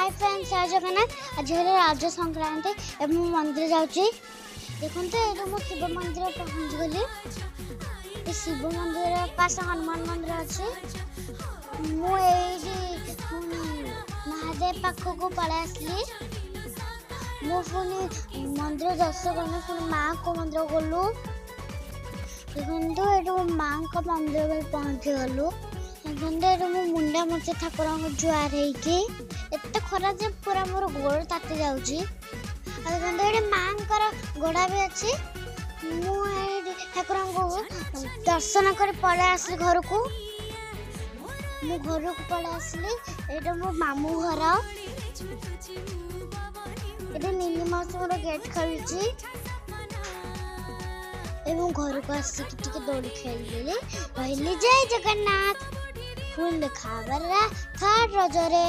High friends, ଜୟ ଜଗନ୍ନାଥ। ଆଜି ହେଲା ରଜ ସଂକ୍ରାନ୍ତି ଏବଂ ମୁଁ ମନ୍ଦିର ଯାଉଛି। ଦେଖନ୍ତୁ, ଏଇଠି ମୁଁ ଶିବ ମନ୍ଦିର ପହଞ୍ଚିଗଲି। ଏ ଶିବ ମନ୍ଦିର ପାଶେ ହନୁମାନ ମନ୍ଦିର ଅଛି। ମୁଁ ଏଇଠି ପୁଣି ମହାଦେବ ପାଖକୁ ପଳେଇ ଆସିଲି। ମୁଁ ପୁଣି ମନ୍ଦିର ଦର୍ଶନ କଲି, ପୁଣି ମାଆଙ୍କ ମନ୍ଦିର ଗଲୁ। ଦେଖନ୍ତୁ, ଏଇଠି ମୁଁ ମାଆଙ୍କ ମନ୍ଦିର ପହଞ୍ଚିଗଲୁ। ଦେଖନ୍ତୁ, ଏଇଠି ମୁଁ ମୁଣ୍ଡା ମାରୁଛି ଠାକୁରଙ୍କୁ ଜୁହାର ହେଇକି। ଏତେ ଖରା ଯେ ପୁରା ମୋର ଗୋଡ଼ ତାତି ଯାଉଛି। ଆଉ ଦେଖନ୍ତୁ, ଏଇଠି ମାଆଙ୍କର ଗୋଡ଼ ବି ଅଛି। ମୁଁ ଏଇଠି ଠାକୁରଙ୍କୁ ଦର୍ଶନ କରି ପଳେଇ ଆସିଲି ଘରକୁ। ମୁଁ ଘରକୁ ପଳେଇ ଆସିଲି। ଏଇଟା ମୋ ମାମୁଁ ଘର। ଏଠି ମିନି ମାଉସୀ ମୋର ଗେଟ୍ ଖେଳୁଛି। ଏବଂ ଘରକୁ ଆସିକି ଟିକେ ଦୋଳି ଖେଳିଦେଲି। ରହିଲି, ଜୟ ଜଗନ୍ନାଥ। ପୁଣି ଦେଖା ହବାର ଥାର୍ଡ ରଜରେ।